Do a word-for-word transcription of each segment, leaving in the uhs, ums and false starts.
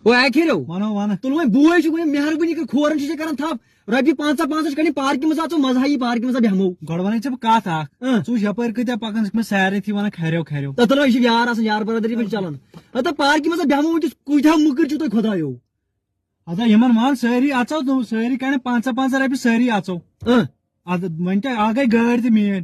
او اکہِ ہیرو۔ ونو ونہٕ۔ تُل وۄنۍ بوے چھُ وۄنۍ مہربٲنی کٔرِتھ کھورن چھُ ژےٚ کران تھپھ۔ رۄپیہِ پانٛژاہ پانٛژاہ چھِ کڑٕنۍ پارکہِ منٛز اژو مزٕ ہا یی پارکہِ منٛز بیٚہمو۔ گۄڈٕ ونے ژےٚ بہٕ کتھ اکھ۔ اۭں۔ ژٕ وٕچھ یپٲرۍ کۭتیاہ پکان چھِ مےٚ سارے تھی ونان کھریو کھریو۔ تتھ تُلو یہِ چھُ یار آسان یار برادری پٮ۪ٹھ چلان۔ ہتا پارکہِ منٛز بیٚہمو وٕنکیٚس کۭتیاہ مُکٕر چھِو تُہۍ خۄدایو۔ ہتا یِمن ون سٲری اژو تِم سٲری کڑن پانٛژاہ پانٛژاہ رۄپیہِ سٲری اژو۔ اۭں۔ ادٕ وۄنۍ کیٛاہ اکھ گٔے گٲڑۍ تہِ میٲنۍ۔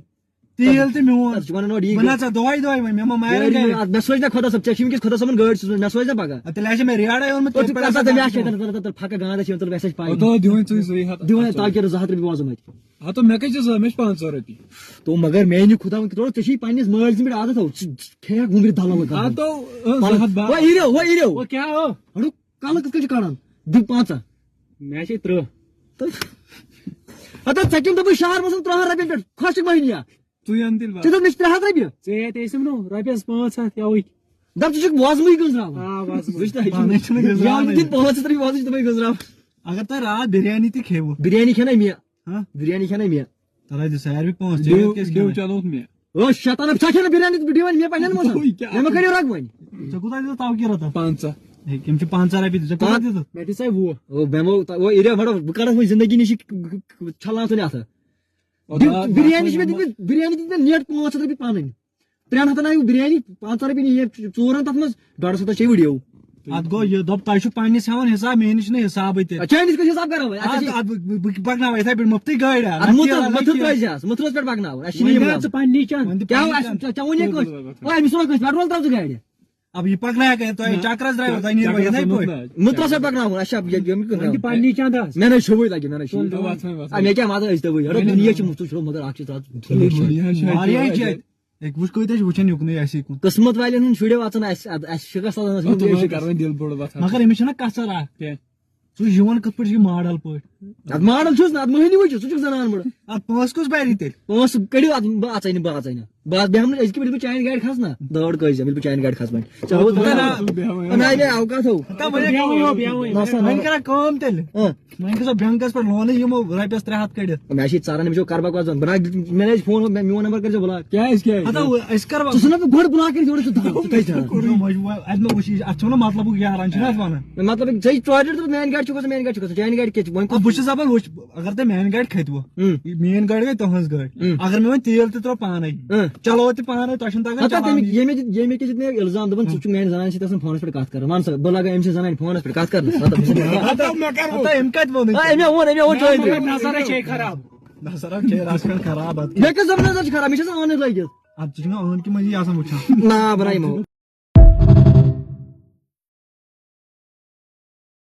تیٖل تہِ میون۔ تَتھ چھِ وَنان اورٕ یی بہٕ گٔے۔ نژا دۄہے دۄہے وۄنۍ، مےٚ ما مارن گٲڑۍ گرِ۔ میون، اَدٕ مےٚ سوزِ نا خۄدا صٲب، ژےٚ چھُے وٕنکیٚس خۄدا صٲبن گٲڑۍ سوٗزمٕژ، مےٚ سوزِ نا پگاہ۔ اَدٕ تیٚلہِ آسہِ مےٚ ریڈے اوٚنمُت، اور ژٕ تیٚلہِ پَتہٕ کَتھ آسہِ مےٚ مےٚ اَتھ چھِ تَتھ، تَتھ، تَتھ پھَکہٕ گانٛد آسہِ یِوان، تُل ویسے چھِ پَے۔ او، دۄہ دِوان ژٕے سُے ہَتھ۔ دِوان اَتھ تَلہٕ کیٛاہ زٕ ہَتھ رۄپیہِ بوزُم اَتہِ۔ ہَتو مےٚ کَتہِ چھِ زٕ، مےٚ چھِ پانٛژھ ساس رۄپیہِ۔ تو مگر میٛانہِ خۄدا وٕنکیٚس روز ژےٚ چھُے پنٛنِس مٲلۍ سٕنٛدۍ پٮ۪ٹھ عادت تھاوُن، ژٕ کھیٚیَکھ وُمرِ دَلہٕ لَگان۔ ہَتو، اۭں، زٕ ہَتھ با-، وۄنۍ یی رٮ۪و، وۄنۍ یی رٮ۪و۔ وۄنۍ کیٛاہ ہو؟ ہَڑو، کَلہٕ کِتھ کٔنۍ چھِ کَڑان؟ دِ پانٛژاہ۔ مےٚ چھے ترٕٛہ۔ ہتا ژےٚ کٔمۍ دوٚپُے شہر منٛز ترٛہَن رۄپیَن پٮ۪ٹھ؟ خۄش چھُکھ مٔہنِیا۔ ژٕے اَن تیٚلہِ ژےٚ بَس۔ دوٚپ مےٚ چھِ ترٛےٚ ہَتھ رۄپیہِ۔ ژےٚ ہیٚتۍ ٲسِم نہٕ رۄپیَس پانٛژھ ہَتھ یَوٕے۔ دَپ ژٕ چھُکھ وۄزمٕے گٔنٛزراوان۔ آ، وۄزمٕے۔ وٕچھ تہٕ، پانَے چھُنہٕ گٔنٛزراوان۔ یَوٕ دِتھ پانٛژھ ہَتھ رۄپیہِ وۄزٕج تِمَے گٔنٛزراوان۔ اگر تۄہہِ راتھ بِریانی تہِ کھیٚوٕ۔ بِریانی کھٮ۪نَے مےٚ۔ ہہ؟ بِریانی کھٮ۪نَے مےٚ۔ تَلہٕ حظ دِ ساروی پانٛژھ، ژےٚ دیو، یوت کیٛاہ دیو کھٮ۪نَے؟ چلوتھ مےٚ۔ ٲٹھ شیٚتھ اَنَکھ، ژٕ کھٮ۪نہٕ بِریانی تہٕ بِریانی مےٚ پنٛنٮ۪ن منٛز۔ اوے کیٛاہ؟ مےٚ ما کٔرِو رَگ وۄنۍ؟ ژےٚ کوٗتاہ دِژٕتھ تَوکِرَتَن؟ پنٛژاہ۔ ہے، یِم چھِ پنٛژاہ رۄپیہِ دِژ، ژےٚ کوٗتاہ پانٛژھ۔ دِژٕتھ؟ مےٚ دِژے وُہ۔ او، مےٚ ما، او، یہِ دِ، مطلب، بہٕ کَڑَس وۄنۍ زِندگی نِش یہِ چھَلان ژٕ اَتھٕ۔ او، دِ، دَہ، دَہ بِریانی چھِ مےٚ پنٛژاہ۔ دِتمٕتۍ، بِریانی دِتۍ مےٚ نیٹ پانٛژھ ہَتھ رۄپیہِ پَنٕنۍ۔ ترٛٮ۪ن ہَتَن آیہِ بِریانی، پانٛژھ ہَتھ رۄپیہِ نِیہِ ژورَن، تَتھ منٛز ڈۄڈَس ہَتَس چھے وٕڈیو۔ اَتھ گوٚو یہِ، دوٚپ، تۄہہِ چھُو پنٛنِس ہٮ۪وان حِساب، مےٚ نِش چھُنہٕ حِسابٕے تہِ۔ اَدٕ چٲنِس کُس حِساب کَرو وۄنۍ؟ اَسہِ اَدٕ، چھِ اَدٕ بہٕ، بہٕ، بہٕ پَکناوٕ یِتھَے پٲٹھۍ مُفتٕے گٲڑۍ، اَدٕ اَتھ مُترَس، کیٛاہ مُترَس لَگہِ؟ ترٛٲوزِ حظ، مُترَس پٮ۪ٹھ پَکناوو، اَسہِ چھِنہٕ وۄنۍ یِم دِ ژٕ پنٛنی چَنٛد۔ وۄنۍ دِ کیٛاہ پنٛنی اَسہِ، چَنٛد۔ ژےٚ، ژےٚ ووٚن یہِ کٲنٛسہِ؟ وۄنۍ أمِس ووٚن کٲنٛسہِ، پٮ۪ٹرول ترٛاو ژٕ گاڑِ۔ اب یہِ پَکنایہِ کَتہِ؟ تۄہہِ نہ۔ چَکرَس درٛایو، تۄہہِ نیٖرِو چَکرَس یِتھَے درٛایو پٲٹھۍ۔ نہ۔ مُترَس پٮ۪ٹھ پَکناوُن، اَسہِ چھا یہِ، یہِ، یہِ، وۄنۍ دِ پنٛنی چَنٛد حظ۔ مےٚ نہ حظ چھُوٕے لَگہِ، مےٚ نہ حظ چھُوٕے۔ تُل، تُل، وَتھ وۄنۍ، وَتھ وۄنۍ۔ آ، مےٚ کیٛاہ مَزٕ أسۍ تہِ وٕچھ، اَڑٕ وۄنۍ دُنیا چھِ مُفتُے چھُ، مگر اَکھ چیٖز تَتھ دُنیا چھِ واریاہ جایہِ۔ أکۍ وٕچھ کۭتیٛاہ چھِ وٕچھان یُکنُے اَسہِ یِکُن۔ قٕسمت والٮ۪ن ہُنٛد شُرٮ۪و اَژان اَسہِ، اَدٕ اَسہِ شِکَس اَژان اَسہِ اَتھ وٕنہِ منٛز کَر وۄنۍ دِل بوٚڑ وۄتھان۔ مگر أمِس چھَنہ کَژھر اَکھ۔ کیٛاہ؟ ژٕ چھُکھ یِوان کِتھ پٲٹھۍ چھُکھ ماڈل پٲٹھۍ؟ اَدٕ ماڈل چھُس نہ، اَدٕ مٔہنِوٕے چھُس، ژٕ چھُکھ زَنان مٔڑ۔ اَدٕ پونٛسہٕ کُس بَرِ تیٚلہِ؟ پونٛسہٕ کٔڑِو اَدٕ بہٕ اَژَے نہٕ، بہٕ اَژَے نہٕ۔ بہٕ آسہٕ بیٚہمہٕ نہٕ أزکہِ پٮ۪ٹھ، ییٚلہِ بہٕ چانہِ گاڑِ کھَسہٕ نہ، دٲڑ کٔرۍ زِ، ییٚلہِ بہٕ چانہِ گاڑِ کھَسہٕ وۄنۍ۔ ژےٚ ہووُتھ نہ، نہ، نہ، نہ، نہ، مےٚ اوقات ہوو۔ ہَتا وۄنۍ بیٚہمو، بیٚہمو۔ نہ سا، نہ۔ وۄنۍ کَران کٲم تیٚلہِ۔ ہہ۔ وۄنۍ گژھو بٮ۪نٛکَس پٮ۪ٹھ لونٕے، یِمو رۄپیَس ترٛےٚ ہَتھ کٔڑِتھ۔ مےٚ چھِ ژاران، أمِس چھُ کَربَکھ وَزَن۔ بہٕ نہ، مےٚ نہ حظ فون، مےٚ، میون نمبر کٔرۍزیو block۔ کیٛازِ، کیٛازِ؟ ہَتا وۄنۍ أسۍ کَرو۔ ژٕ چھُکھ نہ بہٕ گۄڈٕ block کٔرِتھ یورٕ ژٕ دَب، ژٕ کَتہِ چھَکھ؟ نہ، وۄنۍ چھُ وۄنۍ، اَتہِ ما وٕچھ یہِ، اَتھ چھُ وَنان مطلبُک یاران، چھُنہ اَتھ وَنان؟ مطلب، ژےٚ ژورِ لَٹہِ دوٚپُتھ میٛانہِ گاڑِ چھُکھ کھسان، میٛانہِ گاڑِ چھُکھ کھسان، چانہِ گاڑِ کیٛاہ چھِ؟ وۄنۍ آ، کُس بہٕ چھُس دَپان، وٕچھ، اگر تۄہہِ میٛانہِ گاڑِ کھٔتوٕ، اۭں۔ یہِ میٛٲنۍ گٲڑۍ گٔے تُہٕنٛز گٲڑۍ۔ اۭں۔ اگر مےٚ وۄنۍ تیٖل تہِ ترٛوو پانے، اۭں۔ چلاوو تہِ پانے، تۄہہِ چھُنہٕ تَگان ہتا چلاونٕے۔ تٔمۍ، ییٚمہِ تہِ، ییٚمہِ تہِ دیُت مےٚ الزام، دوٚپُن، ژٕ چھُکھ میٛانہِ زنانہِ سۭتۍ آسان فونس پٮ۪ٹھ کَتھ کران۔ وَن سا، بہٕ لگاو أمۍ سٕنٛز زنانہِ فونس پٮ۪ٹھ کَتھ کرنس۔ ہتا، ہتا، أمۍ کَتہِ ووٚنُے؟ آ، أمۍ ہا ووٚن، أمۍ ہا ووٚن چٲنۍ مگر کِنۍ۔ نظر چھے خراب۔ نظر آو چے رَژھ کھنٛڈ خراب اَتھ۔ مےٚ کیٛاہ زبردست چھِ خراب؟ مےٚ چھِ آسان أہنٛدۍ لٲگِتھ۔ اَدٕ ژٕ چھُکھ نا أہنٛدۍ کہِ مٔنٛزی آسان وٕچھان۔ نا، بہٕ نہ یِمو۔